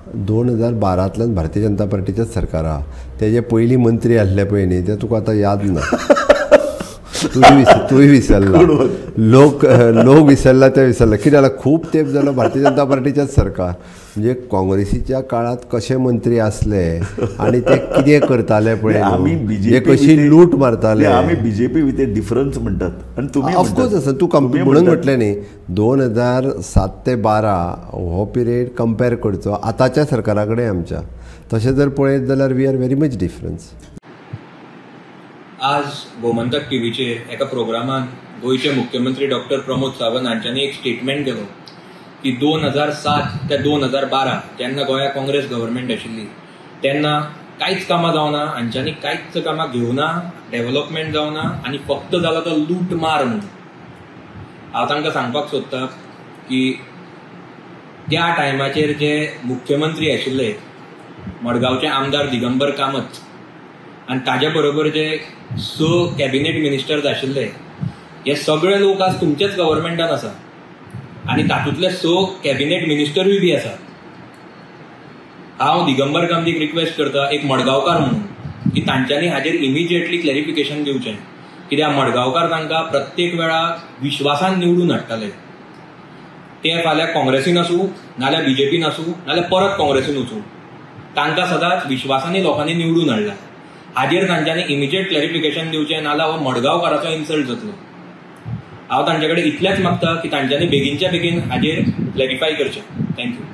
2012तल्यान भारतीय जनता पार्टीचेच सरकार आहा. तेजे पयलीं मंत्री आसले पळय न्ही, ते तुका आतां याद ना, तूंय विसरला, लोक लोक विसरला, ते विसरला. कितें जालां, खूब तेंप जालो भारतीय जनता पार्टीचेच सरकार. म्हणजे काँग्रेसीच्या काळांत कशे मंत्री आसले आनी ते कितें करताले पळय, आमी हे कशी लूट मारताले. आमी बीजेपी विथ डिफरन्स म्हणटात आनी तुमी ऑफकोर्स आसा. तूं म्हणून म्हटलें न्ही, 2007 ते 12 हो पिरियड कंपेर करचो आतांच्या सरकारा कडेन आमच्या. तशें जर पळयत जाल्यार we are very much difference. आज गोमंतक टीव्हीचेर एका प्रोग्रामान गोंयचे मुख्यमंत्री डॉक्टर प्रमोद सावंत हांच्यांनी एक स्टेटमेंट केलो की 2007 ते 2012 जेन्ना गोंया काँग्रेस गव्हर्मेंट आशिल्ली तेन्ना कांयच कामां जावना, हांच्यांनी कांयच कामां घेवना, डेव्हलपमेंट जावना आनी फक्त जाला तो लूट मार म्हणून. हांव तांकां सांगपाक सोदता की त्या टायमाचेर जे मुख्यमंत्री आशिल्ले मडगांवचे आमदार दिगंबर कामत आनी ताजे बरोबर जे 6 कॅबिनेट मिनिस्टर्स आशिल्ले, हे सगळे लोक आज तुमचेच गव्हर्मेंटान आसा आनी तातूंतले 6 कॅबिनेट मिनिस्टरूय बी आसा. हांव दिगंबर कामतीक रिक्वेस्ट करता एक मडगांवकार म्हणून की तांच्यांनी हाजेर इमिजिएटली क्लॅरिफिकेशन दिवचें, कित्याक मडगांवकार तांकां प्रत्येक वेळा विश्वासान निवडून हाडटाले. ते फाल्यां काँग्रेसीन आसूं नाल्यार बीजेपीन आसूं नाल्यार परत काँग्रेसीन वचूं, तांकां सदांच विश्वासांनी लोकांनी निवडून हाडला. हाजेर तांच्यांनी इमिजिएट क्लॅरिफिकेशन दिवचें, नाल्यार हो मडगांवकाराचो इन्सल्ट जातलो. हांव तांचे कडेन इतलेंच मागता की तांच्यांनी बेगीनच्या बेगीन हाजेर क्लॅरिफाय करचें. Thank you.